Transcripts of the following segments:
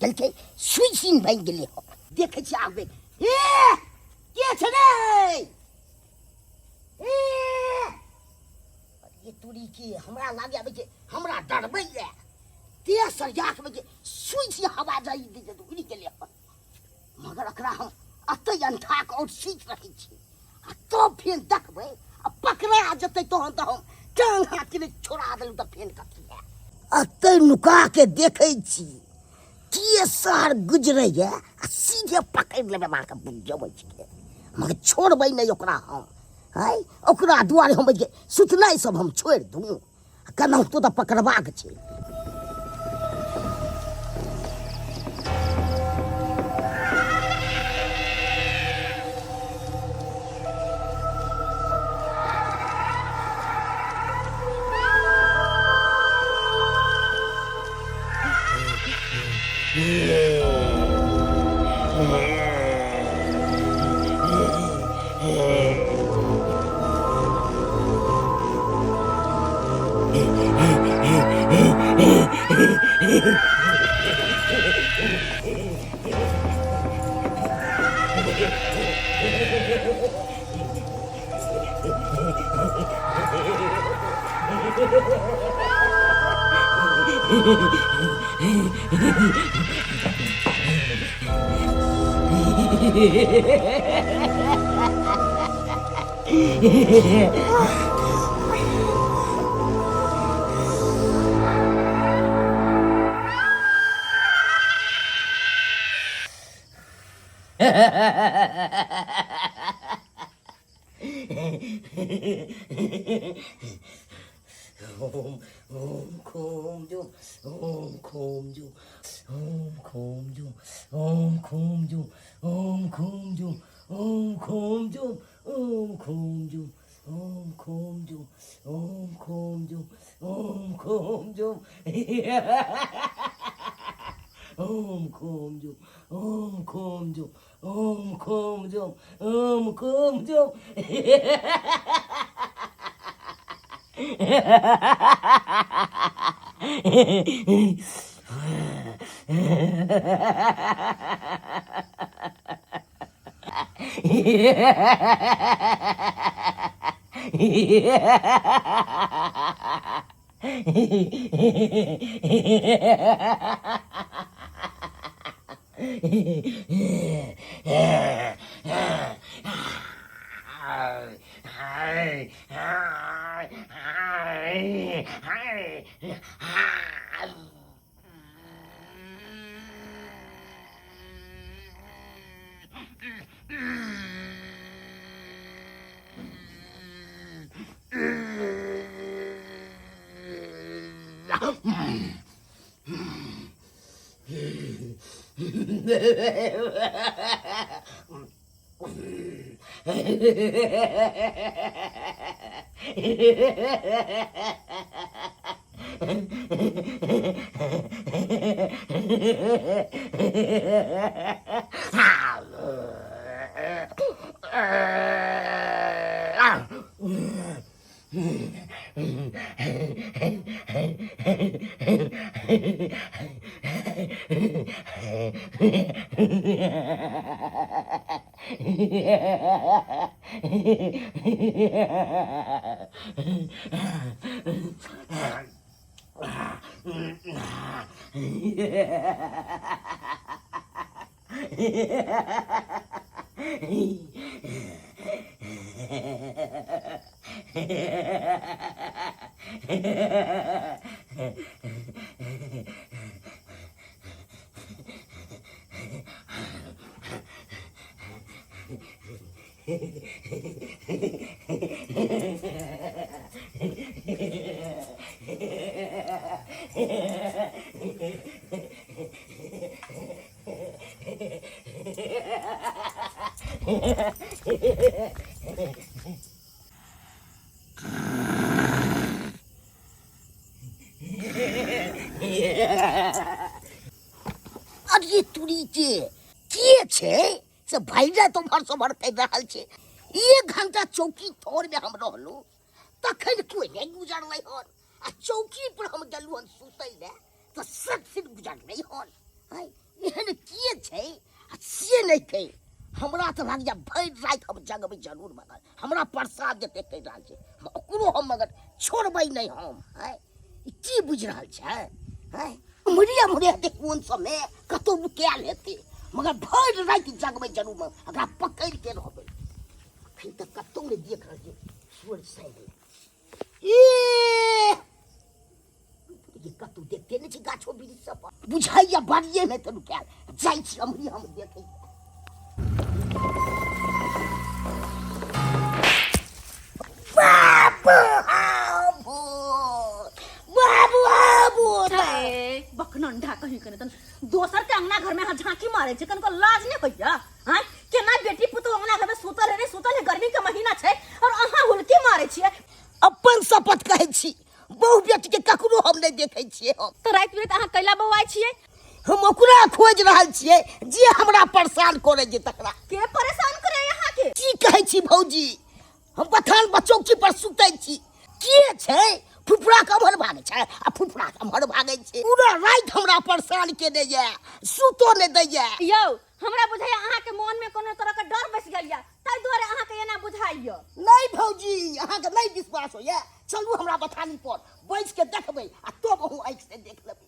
केलकै, सुइ सीन भागि गेलै हन। देखै छी आब, ए के छै रे? ए ये तुरी के हमरा लागे आबै छै, हमरा डरबै ये ते सरिया के जे सुइ छी, हवा जाइ दै छै, उड़ि गेलै हन। मगर एकरा हम अतै अंठा के और सीख रहै छी आ तब फेर देखबै आ पकड़ा जेतै तहन तऽ हम टांग हाथ के छोड़ा देलहुँ तऽ फेर कथी है। अतै नुका के देखै छी के सार गुजरैए आ सीधे पकड़ि लेबै, मारके बुझबै छियै, मगर छोड़बै नहि ओकरा हम। है ओकरा दुआरे हम जे सुतनाइ सब हम छोड़ि दू, केनाहितो तऽ पकड़बाक छै। ओम ओम खोम जो, ओम खोम जो, ओम खोम जो, ओम खोम जो, ओम खोम जो, ओम खोम जो, ओम खोम जो, ओम खोम जो, ओम खोम जो, ओम खोम जो, ओम खोम जो, ओम खोम जो, ओम खोम जो, ओम खोम जो। अरे तुरी के के छै से भरि राति उम्हर से उम्हर कहि रहल छै। एक घंटा चौकी तर में हम रहलहुँ तखन कोई नहि गुजरलै हन, आ चौकी पर हम गेलहुँ हन सुतै लए तऽ सब सिर गुजरलै हन। आँय, एहन के छै आ से नहि कहि हमरा तऽ लागैए भरि राति हम जगबै जरूर, मगर हमरा प्रसाद जते कहि रहल छै ओकरो हम मगर छोड़बै नहि हम। आँय, ई की बुझि रहल छै? आँय, उम्हरे उम्हरे हेतै, कोन सबमे कतहु नुकायल हेतै, मगर भरि राति जगबै जरूर, मगर एकरा पकड़ि के रहबै। अखन तऽ कतहु नहि देख रहल छै। सूरज सहि गेलै। ई ये कतहु देखते नहि छै गाछो वृक्ष सब पर। बुझाइया बाड़िए मे तऽ नुकायल जाइ छी, अमरी हम देखै। बाबू आबू, बाबू आबू। ए, बकनंडा कहीं कने तन दोसर के अंगना घर में अहाँ झांकी मारे छै, कनको लाज नहीं होइया? आँय, केना बेटी पुतोह अंगना घर में सुतल है, नहीं सुतल है, गर्मी के महीना छै और अहाँ हुलकी मारे छियै। अपन शपथ कहै छी, बहु बेटी के ककरो हम नहीं देखै छियै हम। तऽ राति बिराति अहाँ कैला बौआइ छियै? हम ओकरा खोजि रहल छियै जे हमरा परेशान करै छै तकरा। के परेशान करे अहाँ के? की कहै छी भौजी, हम बथान पर चौकी पर सुतै छी, के छै फुफुरा के अमहर भागै छै आ फुफुरा के अमहर भागै छै। पूरा राति हमरा परेशान केने यऽ, सुतो नहि दैया। यौ, हमरा बुझाइया अहाँ के मन में कोनो तरह के डर बसि गेल यऽ, ताहि दुआरे अहाँ के एना बुझाइया। नहीं भौजी, अहाँ के नहीं विश्वास होइया, चलू हमरा बथानी पर बैस के देखबै आ तो बहु आँखि से देख लेबै।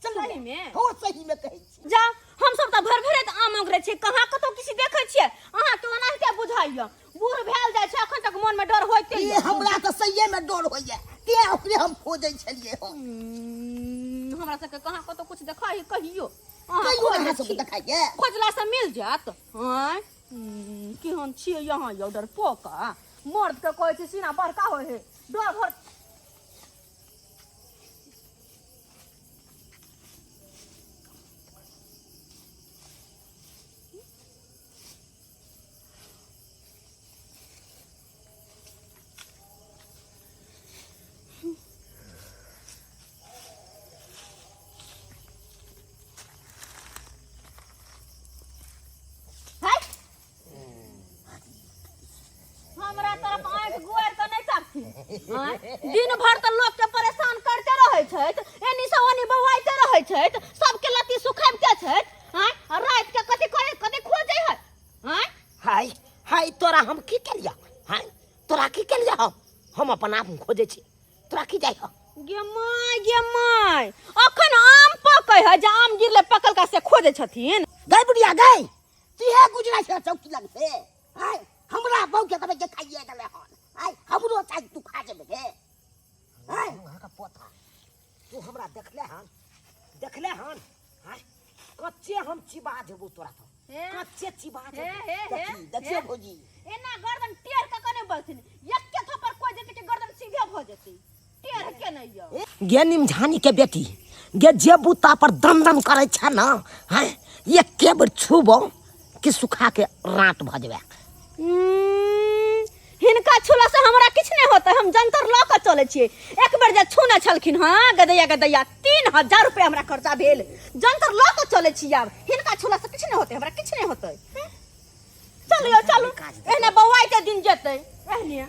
चलू। सही में? हो, सही में कहै छी। जा, हम सब तऽ भरि भरि आम ओगरै छियै, कहाँ कतौ किछु देखै छियै? अहाँ के ओनाहिते बुझाइया, बूढ़ भेल जाइ छै अखन तक मन में डर होइते ये यऽ। हमरा तऽ सहिए में डर होइया, ते ओकरे हम खोजै छलियै हम। हमरा सबके कहाँ कतौ कुछ देखाई कहियो? अहाँ कहियो खोजै अहाँ सबके छी। देखाइया? खोजला से मिल जायत? आँय, केहन छियै यहाँ यौ डरपोका? मर्द के कहै छै सीना बड़का होइ है, डर भर है? हमरा तरफ आँखि गुआरि कऽ नहि ताकथिन। आँय? दिन भर तऽ लोक के परेशान करते रहै छथि, एनी से ओनी बौआइते रहै छथि, सबके लत्ती सुखाबिते छथि। आँय, आ राति के कथी करे, कथी खोजै है? आँय? हाय हाय, तोरा हम की केलिया? हाय, तोरा की केलिया? हम अपन आप खोजै छी, तोरा की जाइ? गे my, गे my, अखन आम पकै है, जे आम गिरले पकल का से खोजै छथिन। गई बुढ़िया गई, तीहे गुजरा छै चौकी लग से। आय, हमरा बहू के कবে के खाइए गेले हन। आय, हमरो चाही, तू खा जेबे गे। आय अहाँ का पोता, तू हमरा देखले हन? देखले हन? आय, कच्चे हम चिबा जेबो तोरा तो। हे। कच्चे चिबा हे, जेबो। हे, हे, देखी, देखियो हे। भौजी। एना गर्दन टेढ़ कऽ कने बजथिन, एके थप्पड़ कोइ जेतै कि गर्दन सीधे भऽ जेतै। टेढ़ के नहि यौ। गे निमझानी के बेटी गे, जे बूता पर दम दम करै छै न, हैं, एके बेर छुबो कि सुखा के रात भऽ जेबे। हिनका छूला से हमरा किछु नहि होतै, हम जंतर लऽ कऽ चलै छियै। एक बेर जे छूने छलखिन हँ गदैया गदैया, 3000 रुपया हमरा खर्चा भेल। जंतर लऽ कऽ चलै छी आब, हिनका छूला से किछु नहि होतै, हमरा किछु नहि होतै। चलू यौ, चलू, एहने बौआइ के दिन जेतै एहने।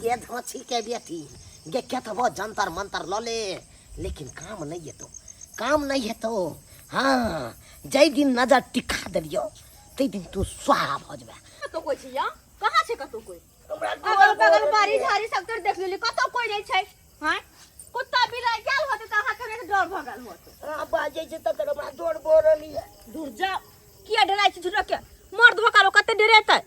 गे धोछी के बेटी गे, केतबो जंतर मंतर लऽ ले, लेकिन काम नहीं हेतौ, काम नहीं हेतौ। हाँ, जाहि दिन नजर टिका देलियौ ताहि दिन तू स्वाहा भऽ जेबे। कतौ कोइ छै या? कहाँ छै कतौ कोइ? हमरा अगल बगल बाड़ी झाड़ी सब तर देख लेली, कतौ कोइ नहि छै। हाँ, कुत्ता बिलाइ गेल होतै तऽ अहाँके नहि डर भऽ गेल होत। आ बाजै छै तकर हमरा डर भऽ रहल यऽ। दूर जाउ, किया डराइ छी झूठो के? मर्द भऽ कते डरेतै?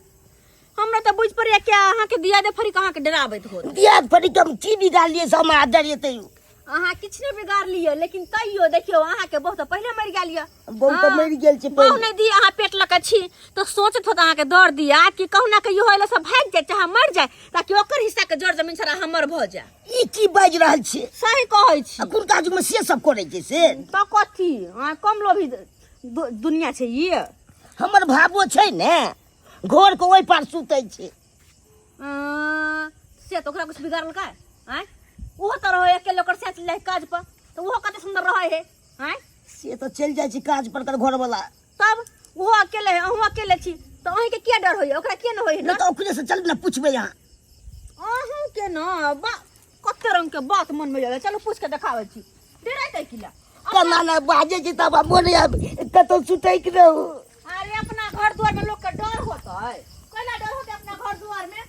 हमरा तऽ बुझि पड़ैया कि अहाँके दिया दे फरिक अहाँके डराबैत होत। दिया फरिक हम की बिगाड़लियै से हमरा डरेतै? अहाँ किछु नहि बिगाड़लियै, लेकिन तैयो देखियौ, अहाँके बहुत पहिले मरि गेल यऽ। बहु तऽ मरि गेल छै। बहु नहि दी, अहाँ पेट लऽ कऽ छी तऽ सोचैत होत अहाँके दर दिया कि कहुना कहियो होइला सब भागि जाय चाहे मरि जाय, ताकि ओकर हिस्सा के जड़ जमीन सारा हमर भऽ जाय। ई की बाजि रहल छी? सही कहै छी। एखुनका युगमे से सब करै छै से? तऽ कथी, अहाँ कम लोभी दुनिया छै ई? हमर भाबो छै ने, घर के ओहि पार सुतै छै। से तऽ ओकरा कुछ बिगाड़लकै? आँय, ओहो तऽ रहै अकेले, ओकर से चलि जाइ काज पर तऽ ओहो कते सुन्दर रहै है। आँय, से तऽ चलि जाइ छै काज पर कर घरवला। तब ओहो अकेले है, अहूँ अकेले छी, तऽ अहीँके किया डर होइए? ओकरा किया नहि होइए? नहि तऽ ओकरे से चल ने पुछबै अहाँ। अहूँ के न बा कते रंग के बात मन में आयल। चलू पूछ के देखाबै छी। डराइते की ला? केना ने बाजै छी तब मोन आब कतौ सुतैक रहू। अरे अपना घर द्वार में लोग के डर होतै, कैला डर होतै अपना घर द्वार में?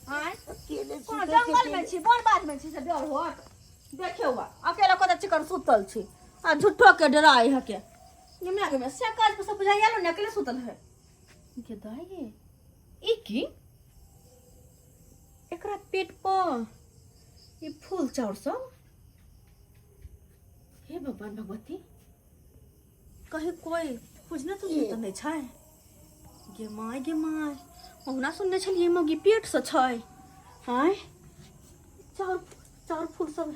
आँय, अकेले कोनो सुतै जंगल में छी, वन बाध में छी से डर होत? देखियौ बा अकेला कतऽ चिकन सुतल छी आ झूठो के डराइ हके। निमना के में से काज पर सब बुझाइ आलो ने, अकेले सुतल है के दाई गे। ई की एकरा पेट पर ई फूल चाउर सब? हे भगवान भगवती, कहीं कोई पूजने तुझने तऽ नहि छै? गे माय गे माय, ओहुना सुनने छलियै मौगी पेटसँ छै। आँय, चाउर चाउर फूल सब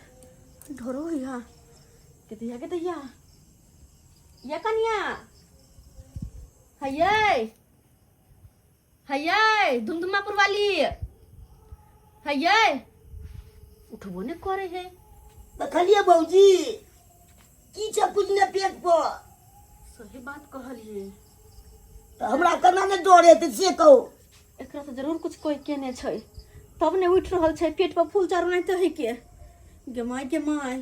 ढोरो होइया। के दैया के दैया ये कनिया हैयै हैयै धुमधुमापुर वाली हैयै, उठबो नहि करे है। देखलियै भौजी, की छै पूजने पेट पर? सही बात कहलियै। तऽ हमरा केना ने डर हेतै से कहू। एकरा तऽ जरूर कुछ कोई केने छै तब ने उठि रहल छै पेट पर फूल चारू नहीं तऽ के। गे माय गे माय,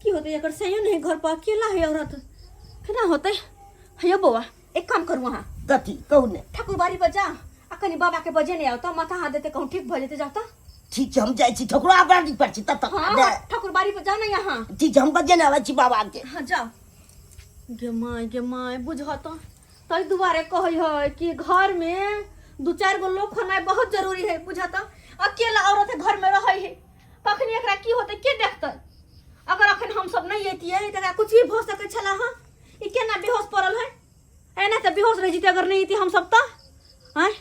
की होतै एकर? सही नहीं, घर पर अकेला है औरत, केना होतै? हेयो बौआ, एक काम करू अहाँ। कथी कहू ने? ठाकुरबाड़ी पर जा आ कनी बाबा के बजेने आउ तऽ माथा हाथ देते, कहूँ ठीक भऽ जेतै। जा तऽ। ठीक छै, हम जाइ छी ठकुरा बाड़ी पर छी तब तक। हाँ, ठाकुरबाड़ी पर जाओ ना यहाँ। ठीक छै, हम बजेने आबै छी बाबा के। हाँ जाओ। गे माय गे माय, बुझ तऽ ताहि दुआरे कहै है कि घर में दू चारि गो लोग होनाइ बहुत जरूरी है। बुझ तऽ अकेला औरत घर में रहै है, कखनी एकरा की होतै के देखतै? अगर अखन हम सब नहीं अतियै तऽ एकरा कुछ भी भऽ सकै छला। हाँ, ई केना बेहोश पड़ल है? एना तऽ बेहोश रहि जेतै अगर नहीं अतियै हम सब तऽ। आँय,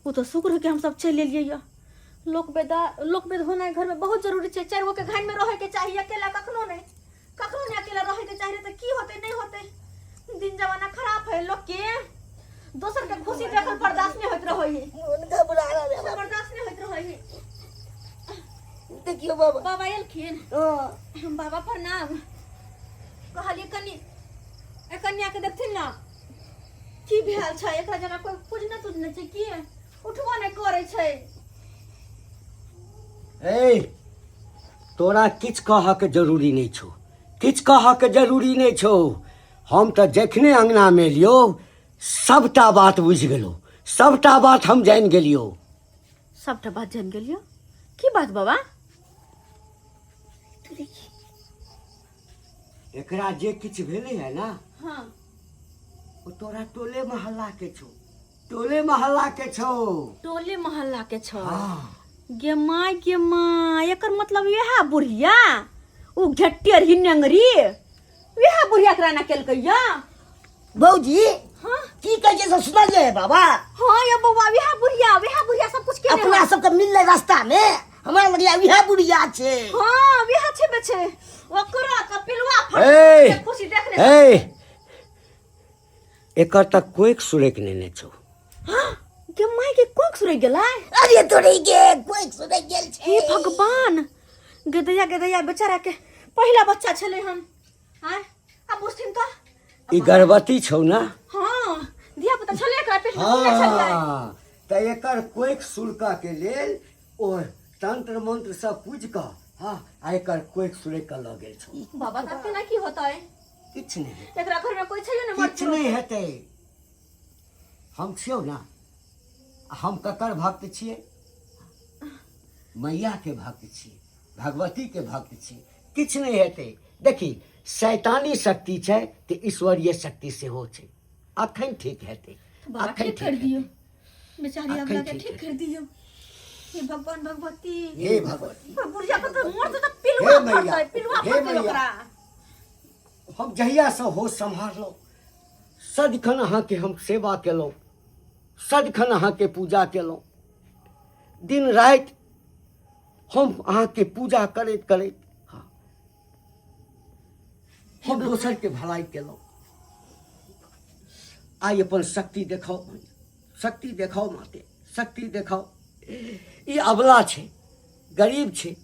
ओ तऽ शुक्र है कि हम सब चलि एलियै। यऽ लोक वेदा लोक वेद होनाइ घर में बहुत जरूरी छै। चारि गो के घर में रहै के चाही, अकेला कखनो नहीं, कखनो नहीं अकेला रहै के चाही। तऽ की होतै नहीं होतै, दिन जमाना खराब है, लोक के दोसर के खुशी देखल बर्दाश्त नहीं होइत रहै है। मोन घबरा रहल है। बर्दाश्त नहीं होइत रहै है। देखियौ बाबा। बाबा एलखिन? हाँ। बाबा प्रणाम। कहलियै कनि ए कन्या के देखथिन ना, की भेल छै एकरा? जेना कोई पूजने तुजने छै की, उठबो नहि करै छै। ए, तोरा किछु कहऽके जरूरी नहि छौ, किछु कहऽके जरूरी नहि छौ। हम तऽ जखने अङ्गनामे एलियौ सभटा बात बुझि गेलहुँ, सभटा बात हम जानि गेलियौ। सबटा बात जानि गेलियौ? की बात बाबा? एकरा जे किछु भेलै है ना, हाँ, ओ तोरा टोले मोहल्ला के छौ, टोले मोहल्ला के छौ। टोले मोहल्ला के छौ? हाँ। गे माय गे माय, एकर मतलब इएह बुढ़िया उ घेट्टी ही नेंगरी, इएह बुढ़िया एकरा ना केलकै या? भौजी। हाँ। की कहै छै से सुनलियै बाबा? हाँ ये बौआ, इएह बुढ़िया, इएह बुढ़िया सब कुछ केने। अपना सबके मिललै रास्ता में, हमरा लगैया इएह बुढ़िया छै। हाँ, इएह छै बेचे ओकरा के पिलुआ ए! फट खुशी देखने। ए, एकर तऽ कोइक सुरक नेने छौ। हाँ गे माय के, कोख सुरक गेलै? अरे तोरी के, कोई सुनै गेल छै। हे भगवान, गेदैया गेदैया, बेचारा के पहिला बच्चा छलै हन। आय आब बुझथिन तऽ। ई गर्भवती छौ ना? हाँ, धिया पुता छलै एकरा पेट में, सुनने छलियै। हाँ, तऽ एकर कोइक सुरकऽ के लेल ओ तंत्र मंत्र सब पूजि कऽ, हाँ, आ एकर कोइक सुरक कऽ लऽ गेल छौ। बाबा, तब केना की होतै? किछु नहि हेतै। एकरा घर में कोई छै ने मर्द? किछु नहि हेतै, हम छियौ ना। हम ककर भक्त छियै? मैया के भक्त छियै, भगवती के भक्त छियै। किछु नहि हेतै। देखी, शैतानी शक्ति छै तऽ ईश्वरीय शक्ति सेहो छै। अखन ठीक हेतै। बाबा, अखन ठीक कर ठीक दियौ हेतै। बेचारी अखन अबला के। ठीक ठीक कर दियौ, हे भगवान भगवती। हे भगवती। बुढ़िया के तऽ मरतै तऽ पिलुआ हे मैया, फड़तै, पिलुआ हे फड़तै मैया। ओकरा। हम जहियासँ होश सम्हारलहुँ सदिखन अहाँके हम सेवा केलहुँ, सदिखन अहाँके पूजा केलहुँ। दिन राति हम अहाँके पूजा करैत करैत, हाँ, हम दोसरके भलाई केलहुँ। आइ अपन शक्ति देखाउ, शक्ति देखाउ माते, शक्ति देखाउ। ई अबला छै, गरीब छै,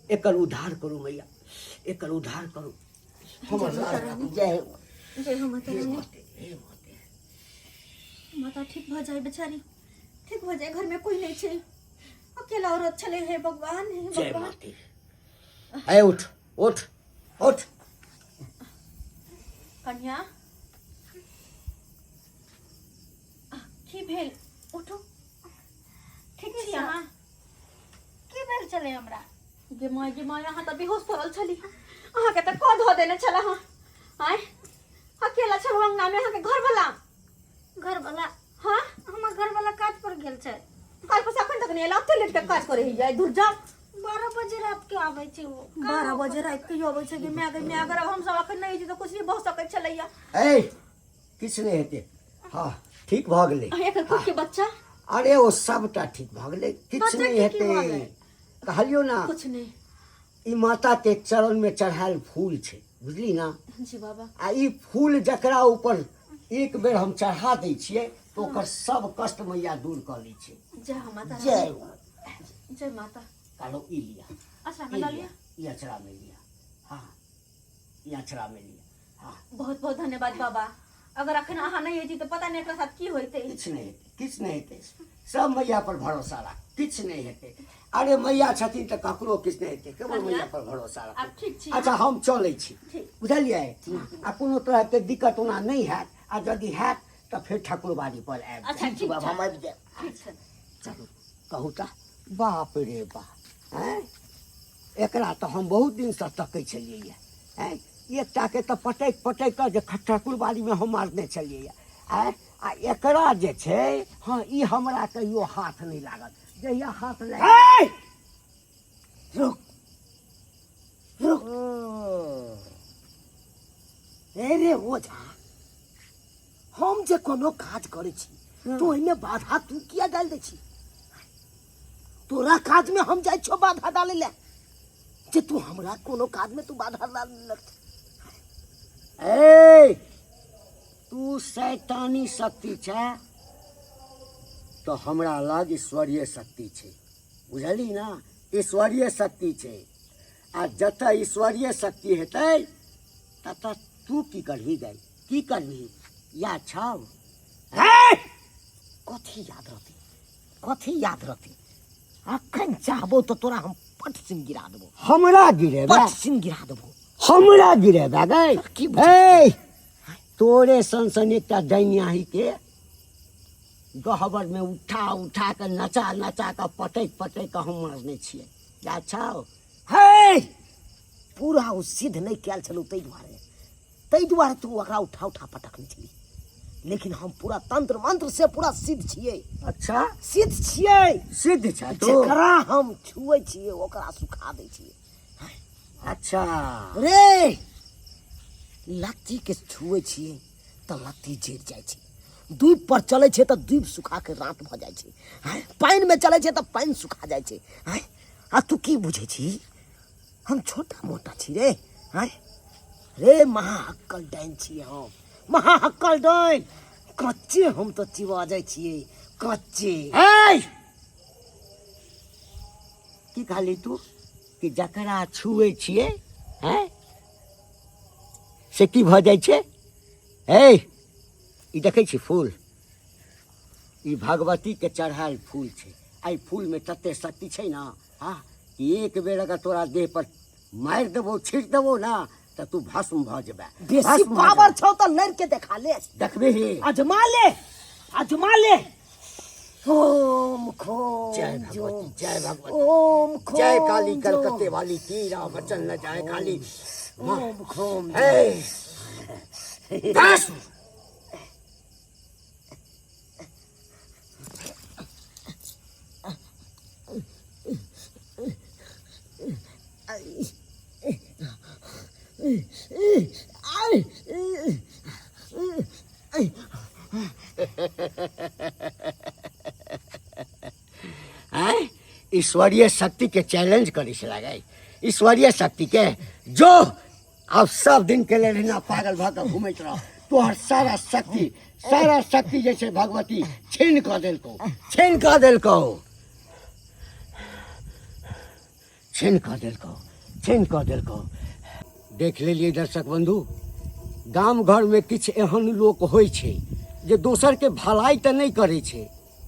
एकर उद्धार करू मैया, एकर उद्धार करू। हमर लाज राखू। जय हो। जय हो माता हे रानी। माते, हे माते। माता ठीक भऽ जाए, बेचारी ठीक भऽ जाए। घर में कोई नहीं छै। अकेला औरत छलै हे भगवान हे जय भगवान माती ए उठ उठ उठ कन्या की भेल उठू ठीक छी अहाँ की भेल छलै हमरा गे माय गे माय अहाँ तऽ बेहोश पड़ल छली अहाँके तऽ कऽ धऽ देने छल अहाँ आँय अकेला छलहुँ अंगनामे अहाँके घरवला घरवला हाँ हमर घरवला काज पर गेल छै काज पर से अखन तक नहि एला ओते लेट के काज करे हियै दूर जाओ 12 बजे रात के आबै छै ओ 12 बजे राति के अबै छै गे माय गे माय अगर हमसब अखन नहि छी तऽ कुछ नहि भऽ सकै छलैया ए किछु नहि हेतै हँ ठीक भऽ गेलै एकर खुद के बच्चा अरे ओ सबटा ठीक भऽ गेलै किछु बच्चा नहि के की हेतै भऽ गेलै? कहलियौ ना कुछ नहि ई माता के चरण में चढ़ायल फूल छै बुझली ना जी बाबा आ ई फूल जकरा ऊपर एक बेर हम चढ़ा दै छियै तऽ ओकर सब कष्ट मैया दूर कऽ लै छै जय हो माता जय रानी। जय माता कहलहुँ ई लिअ अच्छा में ई लऽ लिअ लिअ ई अचरा में लिअ हँ ई अचरा में लिअ हँ बहुत बहुत धन्यवाद बाबा अगर अखन अहाँ नहि अयती तऽ पता नहि एकरा साथ की होइतै किछु नहि हेतै किछु नहि हेतै सब मैया पर भरोसा राख किछु नहि हेतै अरे मैया छथिन तऽ ककरो किछु नहि हेतै केवल मैया पर भरोसा राख आब ठीक छी अच्छा हम चलै छी ठीक। बुझलियै आ कोनो तरहके दिक्कत ओना नहि हैत आ यदि हैत तऽ फेर ठाकुरबाड़ी पर आबि अच्छा जायब। ठीक बाबा छै हम आबि जायब ठीक छै चलू कहू तऽ बाप रे बाप आँय एकरा तऽ हम बहुत दिनसँ तकै छलियै आँय एकटाके तऽ पटकि पटकि कऽ जे ठाकुरबाड़ीमे हम मारने छलियै आँय आ एकरा जे छै हँ ई हमरा कहियो हाथ नहि लागत जहिया हाथ लागि रुक रुक ए रे ओझा हम जे कोनो काज करै छी तो ओहिमे बाधा तू किया डालि दै छी तोरा काजमे हम जाइ छियौ बाधा डालै लए जे तू हमरा कोनो काजमे तू बाधा डाल ए तू शैतानी शक्ति छै तऽ हमरा लग ईश्वरीय शक्ति छै बुझली ना ईश्वरीय शक्ति छै आ जतऽ ईश्वरीय शक्ति हेतै ततऽ तू की करबही गई की करबही या छौ हे कथी याद रहतै कथी याद रहतै अखन चाहबो तऽ तोरा हम पट सिन गिरा देबो हमरा गिरेबा पट सिन गिरा देबो हमरा गिरेबा गई की बुझै ए तोरे सन सन एकटा डाइनियाही के गहबर में उठा उठा के नचा नचा के पटक पटक के हम मारने छियै जा छौ हे पूरा ओ सिद्ध नहि कयल छलौ ताहि दुआरे ताहि दुआरे तू ओकरा उठा उठा पटकने छली लेकिन हम पूरा तंत्र मंत्र से पूरा सिद्ध छियै अच्छा सिद्ध छियै सिद्ध छै तू जेकरा हम छुए छियै ओकरा सुखा दै छियै अच्छा रे लत्ती के छुए छियै तऽ लत्ती जरि जाइ छै दूब पर चलै छै तऽ दूब सुखा के रात भऽ जाइ छै आँय पानिमे चलै छै तऽ पानि सुखा जाइ छै आँय आ तू की बुझै छी हम छोटा मोटा छी रे आँय रे महाहक्कल डाइन छियै हम महाहक्कल डाइन कच्चे हम तऽ चिबा जाइ छियै कच्चे ए की कहली तू कि जकरा छुए छियै हैं से की भऽ जाइ छै ए ई देखै छी फूल ई भगवतीके चढ़ायल फूल छै एहि फूलमे तते शक्ति छै ने हँ कि एक बेर अगर तोरा देह पर मारि देबौ छीट देबौ ने तऽ तू भस्म भऽ जेबे बेसी भस्म भऽ पावर जेबे। छौ तऽ लड़ि के देखा ले देखबिही अजमा ले अजमा ले ओम खोम जय भगवती जय भगवती ओम खोम जय काली जोम। कलकत्ते वाली तीरा वचन न जाए काली माँ ओम खोम ए भस्म आँय ईश्वरीय शक्ति के चैलेंज करै छै लागै ईश्वरीय शक्ति के जो आब सब दिन के लेल एहिना पागल भऽ कऽ घुमैत रह तोहर सारा शक्ति सारा शक्ति जे छै भगवती छीन कऽ देलकौ छीन कऽ देलकौ छीन कऽ देलकौ छीन कऽ देलकौ देख लेलियै दर्शक बन्धु गाम घरमे किछु एहन लोक होइ छै जे दोसरके भलाइ तऽ नहि करै छै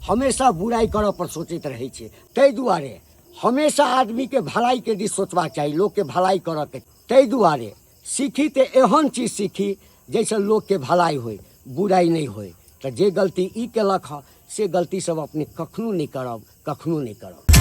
हमेशा बुराइ करऽ पर सोचैत रहै छै। ताहि दुआरे हमेशा आदमीके भलाइके दिस सोचबाक चाही, लोकके भलाइ करऽके। ताहि दुआरे सीखी तऽ एहन चीज सीखी जाहिसँ लोकके भलाइ होइ, बुराइ नहि होइ। तऽ जे गलती ई केलक हँ से गलती सब अपने कखनो नहि करब, कखनो नहि करब।